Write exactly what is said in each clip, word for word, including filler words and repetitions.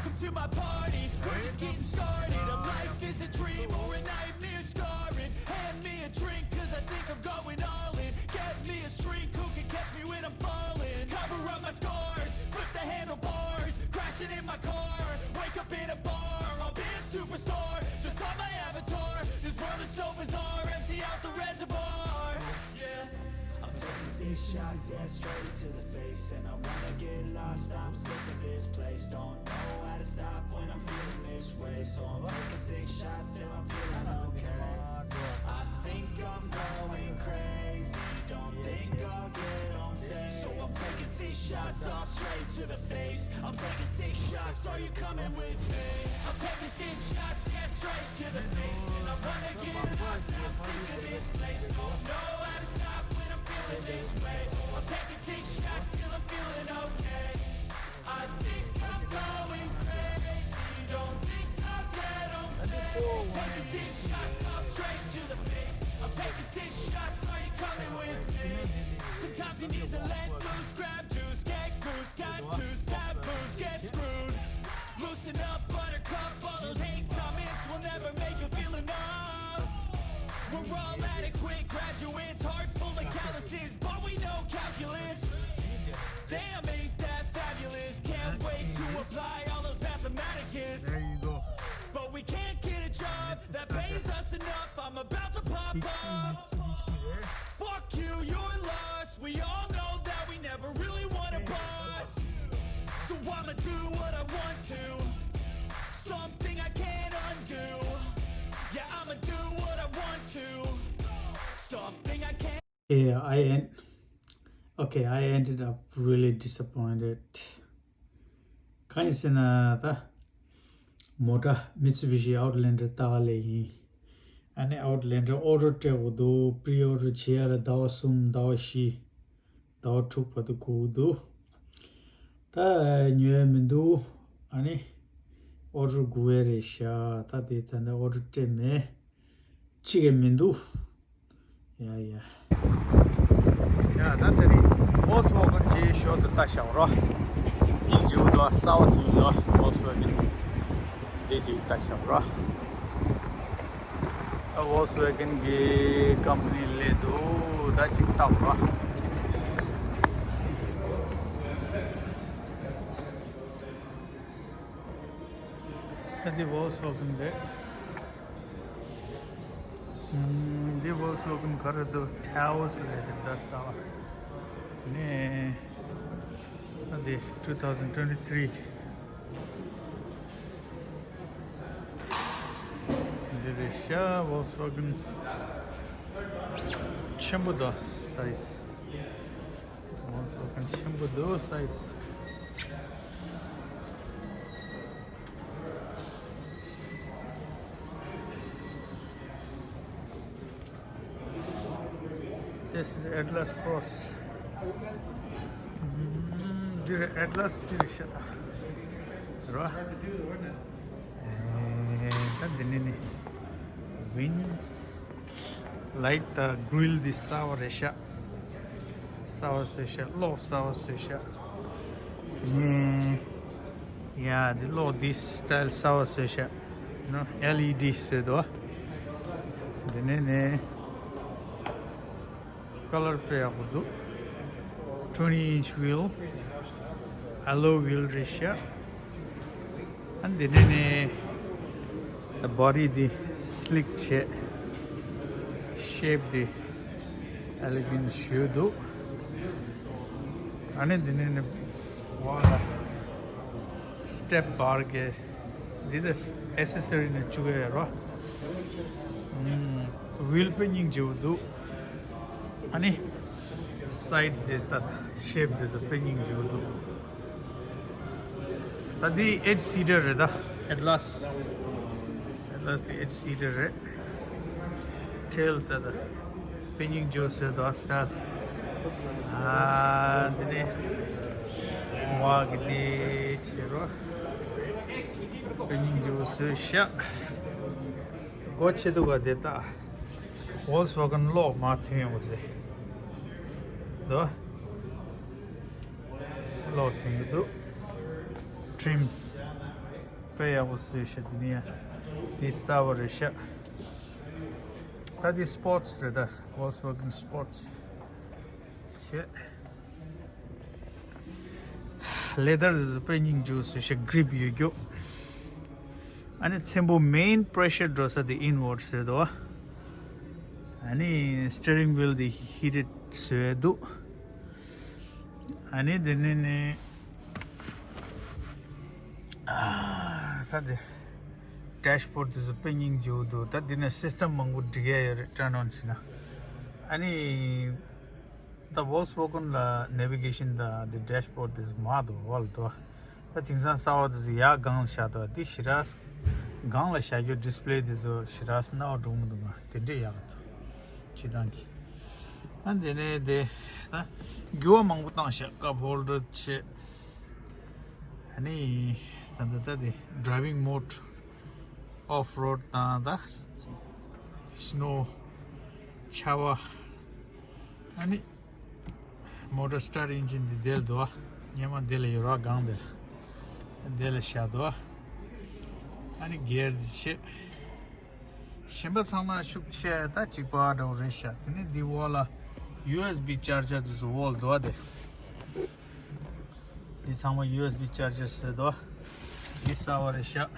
Welcome to my party, we're just getting started. A life is a dream or a nightmare scarring. Hand me a drink, cause I think I'm going all in. Get me a shrink who can catch me when I'm falling. Cover up my scars, flip the handlebars. Crashing in my car, wake up in a bar. I'll be a superstar, just on my avatar. This world is so bizarre, empty out the reservoir. Yeah. I'm taking six shots, yeah, straight to the face. And I wanna get lost, I'm sick of this place. Don't know how to stop when I'm feeling this way. So I'm taking six shots till I'm feeling okay. I think I'm going crazy, don't think I'll get home safe. So I'm taking six shots, all straight to the face. I'm taking six shots, are you coming with me? I'm taking six shots, yeah, straight to the face. And I wanna get lost, I'm sick of this place. Don't know how to stop when I'm feeling this way. I'm taking six shots till I'm feeling okay. I think I'm going crazy. Don't think I'll get home safe. Taking six shots, all straight to the face. I'm taking six shots, are you coming with me? Sometimes you need to let loose, grab juice, get goose, tattoos, taboos, get screwed. Loosen up, buttercup, all those hate comments will never make you feel enough. We're all adequate graduates, hearts full of calluses, but we know calculus. Damn, ain't that fabulous? Can't wait to apply all those mathematicus. There you go. But we can't get a job that pays us enough. I'm about to pop off. Fuck you, you're lost. We all know that we never really want a boss. So I'ma do what I want to. Something I can't undo. Yeah, I'ma do what I want to. Something I can't. Yeah, I end. Okay, I ended up really disappointed. གང་ཡིན་ཟེར་ན་ད། མོ་ཊ་Mitsubishi Outlander་ལྟ་ག་སླེབས་ཡིན། ཨ་ནི་Outlander་ཨོ་ཌར་སྤྲད་དགོས་འདུག Pre-order་བྱེད་ཡ་ལ་ཟླ་བ་གསུམ་ཟླ་བ་བཞི་ཟླ་བ་དྲུག་བར་དུ་སྒུག་འདུག་ད་ཉོ་ཡ་མི་འདུག་ཨ་ནི་ཨོ་ཌར་སྒུག་ཡ་རེད་ཤག་ད་དེ་ད་ལྟ་ཨོ་ཌར་སྤྲད་མེད། གཅིག་གི་མི་འདུག་ཡ་ཡ། ཡ་ད་དེ་རིང་Volkswagen་གྱི་ཞོར་དུ་ལྟ་བྱ་བ་རོ། སྙིང་རྗེ་པོ་འདུག་གསར་པ་ཐོན་ཡོད་Volkswagen། འདི་ཅིག་ལྟ་བྱ་བ་རོ། ད་Volkswagen་གི་company་སླེབས་འདུག་ད་ཅིག་ལྟ་བ་རོ། ད་འདི་Volkswagen་རེད། ཨམ། འདི་Volkswagen་ག་རེ་འདུག Taos་ལབ་རེད་ད་ས་བ། ནས། ད་འདི་two thousand twenty-three། འདི་རེད་ཤག Volkswagen་ཆེན་པོ་འདུག size། Volkswagen་ཆེན་པོ་འདུག size། This is Atlas Cross. ཨམ། འདི་རེད་Atlas་འདི་རེད་ཤག་ད། རེད་བ། ཨེ། ད་འདི་ནི་ནི། Wing light་དང་grill་འདི་གསར་པ་རེད་ཤག་གསར་པ་བཟོས་ཤག་གློག་གསར་པ་བཟོས་ཤག་ནི། ཡ་འདི་གློག་འདི་style་གསར་པ་བཟོས་ཤག་ནོ་LED་བཟོས་འདུག་འདི་ནི་ནི། Color་དཔེ་ཡག་པོ་འདུག twenty inch wheel། Alloy wheel་རེད་ཤག་ཨ་འདི་ནས་ནས་body་འདི་slick་བྱས། Shape་འདི་elegant་ཞུ་འདུག་ཨ་ནི་འདི་ནས་ནས་བ་ལ་step bar་གི་འདི་ད་accessory་ནས་བཅུག་གི་ཡོད་རོ། ཨུམ། Wheel་དཔེ་སྙིང་རྗེ་པོ་འདུག་ཨ་ནི་side་དེ་ད་shape་དེ་ཚོ་དཔེ་སྙིང་རྗེ་པོ་འདུག་ད་འདི་eight seater་རེད་ད། Atlas། Atlas་དེ་eight seater་རེད། Tail་ད་ད་དཔེ་སྙིང་རྗེ་པོ་བཟོས་འདུག style། ཨ་འདི་ནས་བ་གི་དེ་བྱེད་རོ། དཔེ་སྙིང་རྗེ་པོ་བཟོས་ཤག་སྒོ་ཕྱེ་འདུག་ག་དེ་ད། Volkswagen་གློག་མར་ཐོན་ཡོང་གི་རེད། འདུག་གློག་ཐོན་གྱི་འདུག trim། དཔེ་ཡག་པོ་བཟོས་ཤག་དེ་ནས་ཡང་དེ་གསར་པ་རེད་ཤག་ད་དེ་སྤོར་ཊི་སི་རེད། ད་Volkswagen Sports བྱས། ལེ་དར་དེ་ཚོ་དཔེ་སྙིང་རྗེ་པོ་བཟོས་ཤག་གྷི་རིབ་ཡོད་རྒྱུ། ཨ་ནི་ཚེམ་བུ་མེན་པི་རེ་ཤར་འགྲོ་ས་དེ་ཨིན་ཝར་ཌི་རེད་དོ། ཨ་ནི་སི་ཊི་ཡ་རིང་ཝིལ་དེ་ཧི་ཊེཌ་བཟོས་འདུག་ཨ་ནི་དེ་ནས་ནི་ཨ་ད་དེ་ཌེཤ་བྷོར་ཌི་དེ་ཚོ་དཔེ་སྙིང་རྗེ་པོ་འདུག་ད་འདི་ནས་སི་སི་ཊམ་མང་པོ་སྒྲིག་ཡ་ཡོད་རེད། ཊརན་ཨོན་བྱས་ན། ཨ་ནི་ད་Volkswagen ལ་ནེ་བི་གེ་ཤན་དང་འདི་ཌེཤ་བྷོར་ཌི་དེ་ཚོ་མང་འདུག་ཨོལ་འདུག་ད་དེང་སང་གསར་པ་དེ་ཚོ་ཡར་སྒང་ལ་བཞག་འདུག་དེ་ཞེ་དྲག་སྒང་ལ་བཞག་རྒྱུ་ཌི་སི་པི་ལེ་དེ་ཚོ་ཞེ་དྲག་རྣ་བ་འགྲོ་གི་མི་འདུག་ང་དེ་འདྲས་ཡག་འདུག་སྤྱིར་བཏང་གི། ཨ་དེ་ནས་དེ་ད་འགྱུར་བ་མང་པོ་བཏང་ཤག་ཀབ་ཧོལ་ཌར་བྱས། ཨ་ནི་ད་ད་ད་དེ་ཌ་རའི་ཝིང་མོཌ། ཨོཕ་རོཌ་དང་ད་སི་ནོ། ཆར་པ། ཨ་ནི་མོ་ཊ་སི་ཊར་ཊི་ཨིན་ཇིན་འདི་དེ་ལ་འདུག་བ། སྔོན་མ་འདི་ལ་ཡོད་ར་སྒང་དེ་ལ། དེ་ལ་བཞག་འདུག་བ། ཨ་ནི་གྷེར་འདི་བྱས། གཞན་པ་ཚང་མ་ཤུགས་ཆེ་ད་གཅིག་པ་འདྲ་བོ་རེད་ཤག་དེ་ནས་འདི་འོག་ལ་ཡུ་ཨེས་བི་ཅར་ཇར་དེ་ཚོ་འོག་ལ་འདུག་བ་དེ། འདི་ཚང་མ་ཡུ་ཨེས་བི་ཅར་ཇར་བཟོས་འདུག་འདི་གསར་པ་རེད་ཤག་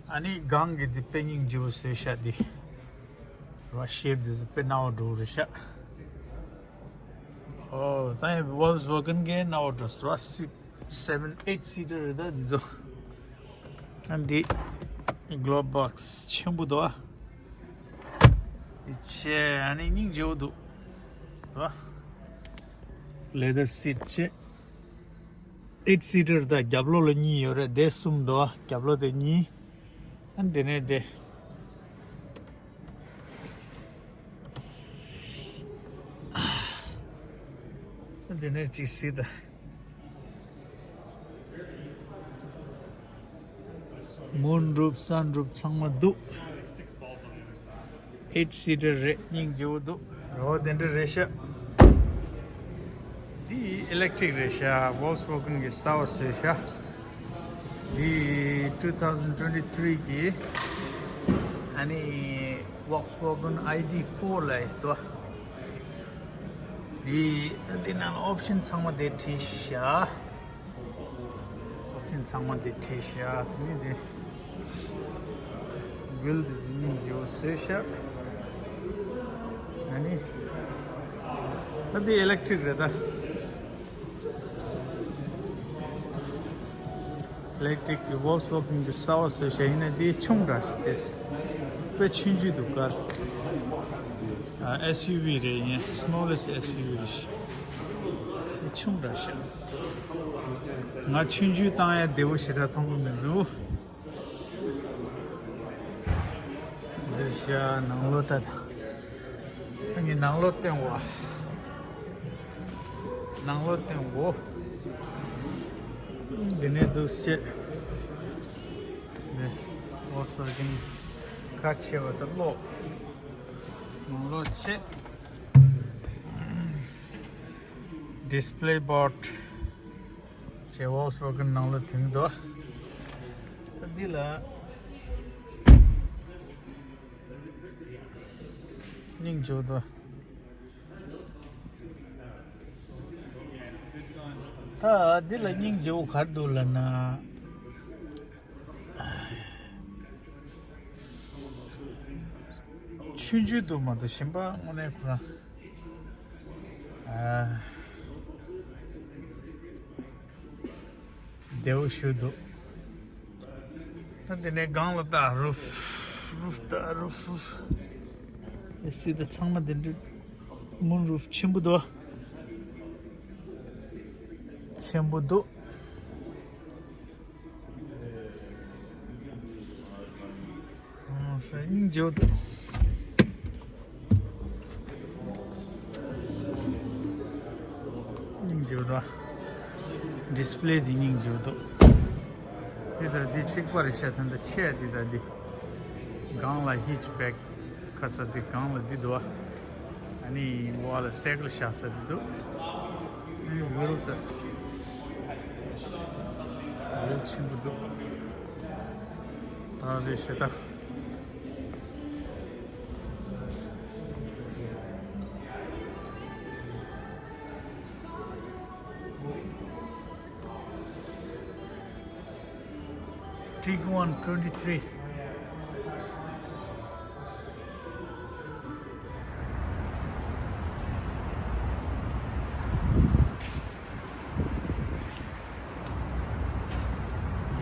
ཨ་ནི་སྒང་གི་འདི་དཔེ་སྙིང་རྗེ་པོ་བཟོས་ཤག་འདི་ར་ཤེབ་འདི་ཚོ་དཔེ་སྣང་བ་འགྲོ་གི་རེད་ཤག་ཨོ་ད་ཡང་Volkswagen གི་སྣང་བ་འགྲོ་སོང་ར། སིཊ་སེ་བེན་ཨེཊ་སི་ཊར་རེད་ད་འདི་ཚོ། ཨ་འདི་གློབ་བོག་སི་ཆེན་པོ་འདུག་ཨ། འདི་ཆེ་ཨ་ནི་སྙིང་རྗེ་པོ་འདུག་ར། ལེ་དར་སིཊ་ཆེ། ཨེཊ་སི་ཊར་དང་རྒྱབ་ལོགས་ལ་གཉིས་ཡོད་རེད། དེ་གསུམ་འདུག་རྒྱབ་ལོགས་དེ་གཉིས། ཨ་འདི་ནས་དེ། ཨ་འདི་ནས་གཅིག་སྲིད་ད། མུན་རུབ་སན་རུབ་ཚང་མ་འདུག་ཨེཊ་སི་ཊར་རེད། སྙིང་རྗེ་པོ་འདུག་རོ་དེ་འདྲ་རེད་ཤག་འདི་ཨི་ལེག་ཊི་རིག་རེད་ཤག Volkswagen གི་གསར་པ་བཟོས་ཤག་འདི་two thousand twenty three གི་ཨ་ནི་Volkswagen ID four ལ་ཡིན་ཏོ། འདི་འདི་ནང་ལ་ཨོབ་ཤན་ཚང་མ་དེ་བྲིས་ཤག་ཨོབ་ཤན་ཚང་མ་དེ་བྲིས་ཤག་དེ་ནི་དེ་བྷིལ་དེ་ཚོ་སྙིང་རྗེ་པོ་བཟོས་ཤག་ཨ་ནི་ད་དེ་ཨི་ལེག་ཊི་རིག་རེད་ད། ཨི་ལེག་ཊི་རིག་གི་Volkswagen གི་གསར་པ་བཟོས་ཤག་ཡིན་ན་དེ་ཆུང་དྲགས་ཤག་དེ་དཔེ་ཆུང་ཆུང་འདུག་གར། ཨ་ཨེས་ཡུ་ཝི་རེད། ཡིན་སི་མོ་ལེ་སི་ཨེས་ཡུ་ཝི་རེད་ཤག་དེ་ཆུང་དྲགས་ཤག་ང་ཆུང་ཆུང་བཏང་ཡ་བདེ་པོ་ཞེ་དྲག་མཐོང་གི་མི་འདུག་འདིར་ཤ་ནང་ལོགས་ལྟ་དང་། ངས་ནང་ལོགས་སྟོན་གོ། ནང་ལོགས་སྟོན་གོ། འདི་ནས་འདུག་སེ། འདི་ཨོ་སོ་རྒན་ཁ་ཕྱེ་བ་དང་ཀློག་ནང་ལོགས་ཕྱེ། ཌིས་པི་ལེ་བོར་ཌི། ཅེ་ཝོལ་སི་ཝེ་གན་ནང་ལ་དེང་དུ། ད་འདི་ལ་སྙིང་རྗེ་པོ་འདུག་ད་འདི་ལ་སྙིང་རྗེ་པོ་ག་རེ་འདུག་ལབ་ན། ཆུང་ཆུང་འདུག་མ་གཏོགས་གཞན་པ་དངོས་གནས་ཁོ་རང་། ཨ། བདེ་པོ་ཞིག་འདུག་ད་དེ་ནས་སྒང་ལ་ལྟ། རུབ། རུབ་ལྟ་རུབ། དེ་སྲིད་དེ་ཚང་མ་དེ་འདྲ་མུན་རུབ་ཆེན་པོ་འདུག་ཆེན་པོ་འདུག་ཨ། སྙིང་རྗེ་པོ་འདུག་སྙིང་རྗེ་པོ་འདུག་ཌིས་པི་ལེ་འདི་སྙིང་རྗེ་པོ་འདུག་འདི་དང་འདི་གཅིག་པ་རེད་ཤག་ད་ལྟ་ཆེ་འདི་དང་འདི། སྒང་ལ་ཧེ་ཆི་བེག་ཁ་ས་འདི། སྒང་ལ་འདི་འདུག་ཨ་ནི་འོག་ལ་སེ་ཀལ་བཞག་ས་འདི་འདུག་ཨ་ནི་ཝིལ་དང་ཝིལ་ཆེན་པོ་འདུག་ད་རེ་ཞེ་ད། Tiguan twenty-three.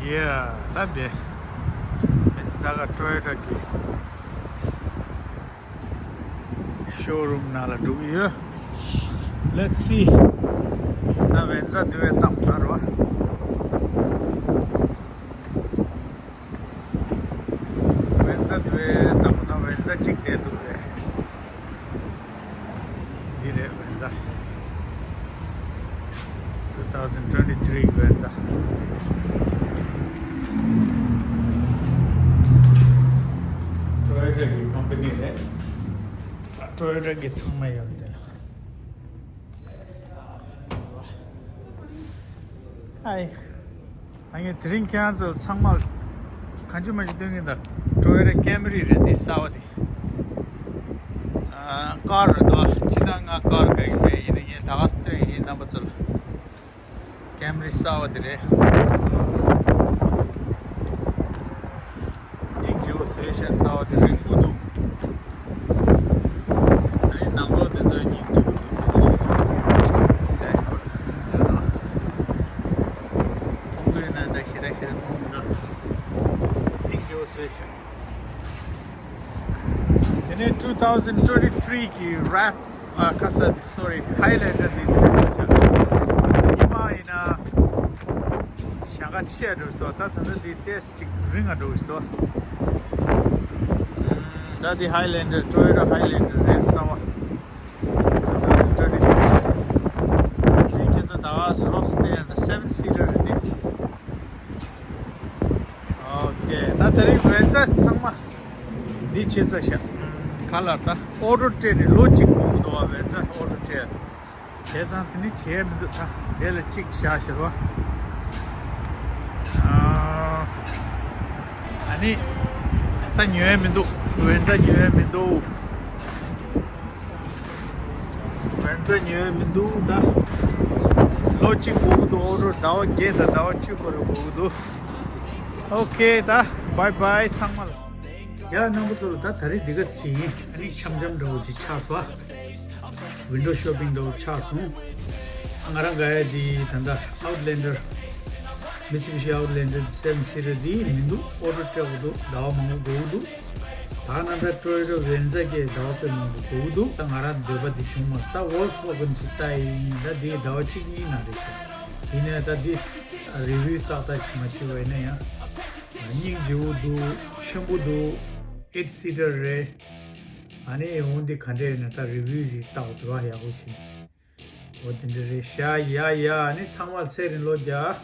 Yeah, ད་དེ། མི་ས་ག་Toyota གི་ཤོ་རུམ་ནང་ལ་འགྲོ་གི་ཡོད། Let's see. ད་Venza དེ་བས་ཏག་ཏག་རེད་བ། Venza དེ་བས་ཏག་ཏག་Venza གཅིག་བསྡད་འདུག་རེད། འདི་རེད་Venza། two thousand twenty-three Venza། Toyota གི་company རེད། Toyota གི་ཚང་མ་ཡོད་འདི་ལ། ཨའི། ད་ངས་དེ་རིང་ཁྱེད་རང་ཚོ་ཚང་མ་གང་ཅི་མ་ཅི་སྟོན་གྱིན་ད། Toyota Camry རེད་དེ་གསར་བ་དེ། ཀར་རེད་དོ། ཅི་ད་ང་ཀར་ག་གི་མེད་ཡིན་ན་ངས་ད་ག་སྟོན་ཡིན་རྣམ་པ་ཚོ་ལ། Camry གསར་བ་དེ་རེད། སྙིང་རྗེ་བོ་བཟོས་ཤག་གསར་བ་དེ་རིང་པོ་འདུག་ཨ་ནི་ནང་ལོགས་དེ་ཚོ་སྙིང་རྗེ་པོ་འདུག Dashboard དང་དེ་ཚོ། མཐོང་གི་ཡོད་ན་ད་ཞེ་དྲག་ཞེ་དྲག་མཐོང་གི་འདུག་སྙིང་རྗེ་བོ་བཟོས་ཤག་དེ་ནས་two thousand twenty-three གི་རེབ། ཨ་ཁ་ས་དེ་sorry Highlander དེ་དེ་རེད་བཟོས་ཤག་ཉི་མ་ཡིན་ན། ཞག་ཁ་ཆེ་འགྲོ་ཞིག་འདུག་ད་ད་ལྟ་འདི་ཏོག་ཙམ་ཅིག་རིང་ང་འགྲོ་ཞིག་འདུག་ད་འདི་Highlander Toyota Highlander རེད་གསར་བ། two thousand twenty། ཁྱེད་ཚོ་ད་ག་སི་རོབ་སི་ཏེ་ཡང་ད་seven seater རེད་དེ། Okay ད་དེ་རིང་Venza ཚང་མ་འདི་བྱེད་ཚར་ཤག་ག་ལ་ད་Auto Trader ནས་ལོ་གཅིག་གོང་འདུག་བ། Venza Auto Trader བྱས་ཙང་དེ་ནི་བྱས་མི་འདུག་ད་དེ་ལ་གཅིག་བཞག་ཤེར་བ། ཨ་ནི་ད་ཉོས་མི་འདུག Venza ཉོས་མི་འདུག Venza ཉོས་མི་འདུག་ད་ལོ་གཅིག་གོང་འདུག Auto ཟླ་བ་བརྒྱད་དང་ཟླ་བ་བཅུ་བར་གོང་འདུག Okay ད་bye bye ཚང་མ་ལ། ཡ་རྣམ་པ་ཚོ་ལ་ད་ད་རེས་འདི་ག་ཞིག་ཡིན། ཨ་ནི་འཆམ་འཆམ་འདྲ་བོ་ཅིག་ཆགས་སོང་། Window shopping འདྲ་བོ་ཆགས་སོང་། ང་རང་དགའ་ཡ་འདི་ད་ལྟ་Outlander Mitsubishi Outlander seven seater འདི་མི་འདུག Auto Trader འདུག་ཟླ་བ་མང་པོ་འགོར་གི་འདུག་ད་ནང་ད་Toyota Venza གི་ཟླ་བ་དཔེ་མང་པོ་འགོར་གི་འདུག་ད་ང་རང་འདོད་པ་འདི་བྱུང་མ་སོང་། ད་Volkswagen ཅིག་ལྟ་ཡི་ཡིན། ད་འདི་ཟླ་བ་གཅིག་གཉིས་ནང་རེད་ཤག་ཡིན་ནའི་ད་འདི་review ཏག་ཏག་ཅིག་མ་བྱས་པ་ཡིན་ན་ཡང་། སྙིང་རྗེ་བོ་འདུག་ཆེན་པོ་འདུག eight seater རེད། ཨ་ནི་འོ་འདི་ག་འདྲས་ཡིན་ན་ད་review ཞིག་བལྟ་བ་དེ་བ་ཡག་པོ་ཞིག་འོ་དེ་འདྲ་རེད་ཤག་ཡ་ཡ་ཨ་ནི་ཚང་མ་ཚེ་རིང་ལོ་བརྒྱ།